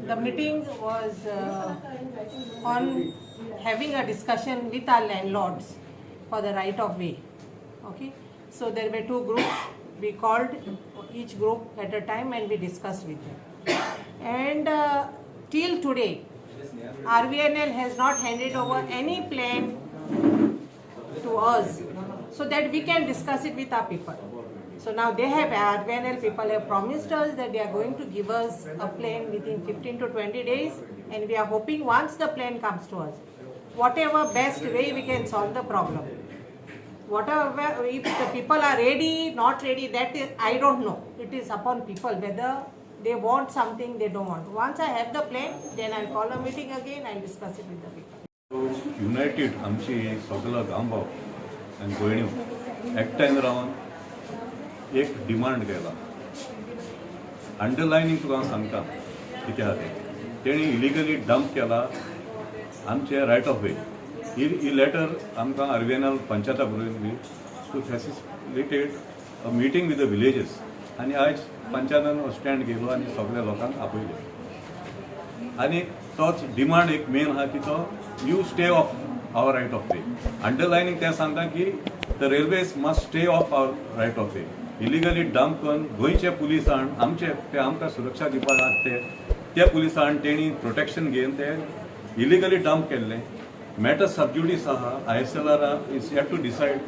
The meeting was on having a discussion with our landlords for the right of way. Okay, so there were two groups. We called each group at a time and we discussed with them. And till today, RVNL has not handed over any plan to us so that we can discuss it with our people. So now they have, RVNL people have promised us that they are going to give us a plan within 15 to 20 days, and we are hoping once the plan comes to us, whatever best way we can solve the problem. Whatever, if the people are ready, not ready, that is, I don't know. It is upon people whether they want something, they don't want. Once I have the plan, then I'll call a meeting again, I'll discuss it with the people. United आमची सगलो गांवभाव आनी भयण्यो एकठांय रावन एक demand केला. अंडरलायनींग तुका हांव सांगता कितें आहा तें. तेणी इलिगली डंप केला आमचे रायट ऑफ वे. ही ही लेटर आमकां आरवीएनएल पंचायता बरोवन to facilitate a meeting with the villages. आनी आयज पंचायतान स्टँड घेयलो आनी सगल्या लोकांक आपयले आनी तोच डिमांड एक मेन आहा की तो you stay off our right of way. Underlining तें सांगता की the railways must stay off our right of way. Illegally dump करून गोंयचे पुलिसान आमचे ते आमकां सुरक्षा दिवपाक आहात ते त्या पुलिसान तेणी प्रोटेक्शन घेवन ते इलिगली डंप केल्ले. मॅटर सबज्युडीस आहा. ISLR is yet to decide.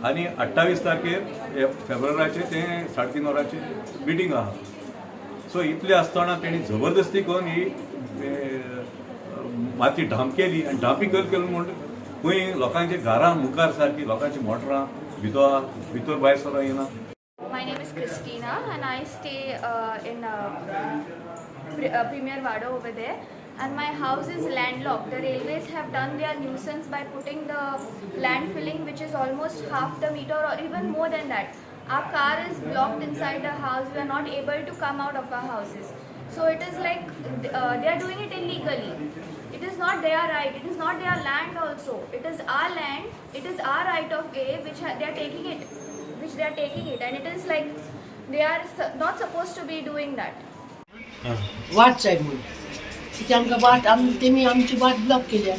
आनी 28 तारखेर हे फेब्रुवाराचे ते 3:30 वरांचे मिटींग आहा. सो इतलें आसतना तेणी जबरदस्ती करून ही माती डांप केली आनी डांपी केली केली म्हण खंय लोकांच्या घरां मुखार सारकी लोकांची मोटरां भितर भितर भायर सरों येना. My name is Christina and I stay in Premier Wado over there, and my house is landlocked. The railways have done their nuisance by putting the landfilling, which is almost half the meter or even more than that. Our car is blocked inside the house. We are not able to come out of our houses. So it is like they are doing it illegally. It is not their right. It is not their land also. It is our land. It is our right of way which they are taking it, which they are taking it, and it is like they are not supposed to be doing that. वाट जाय म्हणून ती आमकां वाट आम तेमी आमची वाट ब्लॉक केल्या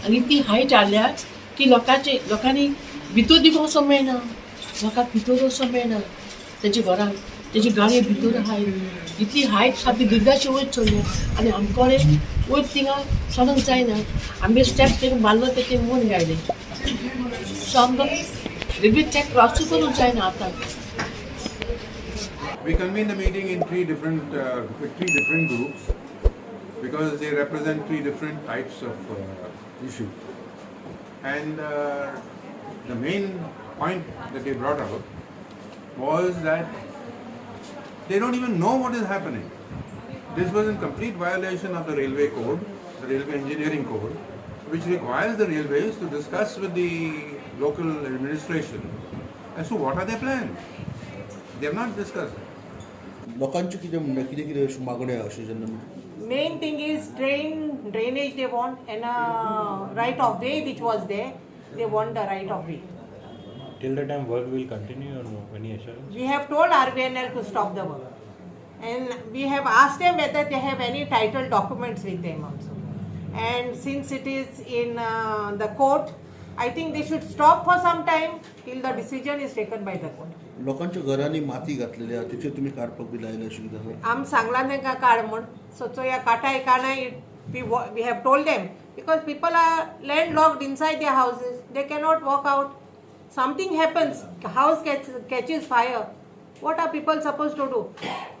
आनी ती हायट हाडल्या की लोकांचे लोकांनी भितर बी वचोंक मेळना. लोकांक भितर वचोंक मेळना तेंच्या घरान. तेजी गाडी भितर आहाय इतली हायट सामकी दुर्गाची वयर चडल्या आनी आमकोडे वयर थिंगा चलोंक जायना. आमगे स्टेप्स तेणी मारलो ते ते मोन गायले. सो आमकां रेल्वे ट्रॅक क्रॉसूय करूंक जायना आतां. We convened the meeting in with three different groups because they represent three different types of issue. And the main point that they brought out was that they don't even know what is happening. This was in complete violation of the railway code, the railway engineering code, which requires the railways to discuss with the local administration as to what are their plans. They have not discussed. लोकांचें कितें म्हणणें, कितें कितें अश्यो मागण्यो अश्यो जेन्ना Main thing is drain, drainage they want and a right of way which was there. They want the right of way. Till the time work will continue or no? Any assurance? We have told RVNL to stop the work. And we have asked them whether they have any title documents with them also. And since it is in the court, I think they should stop for some time till the decision is taken by the court. लोकांच्या घरांनी माती घातलेली आहा, तेचेर तुमी काडपाक बी लायलें अशें कितें आसा? आम सांगला तांकां काड म्हूण. सो चोया काटाय काणाय. We have told them because people are landlocked inside their houses. They cannot walk out. Something happens, house catches fire. What are people supposed to do?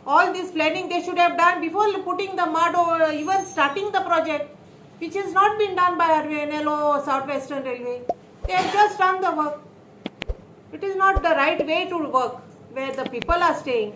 All this planning they should have done before putting the mud or even starting the project, which has not been done by RVNL or South Western Railway. They have just done the work. It is not the right way to work where the people are staying.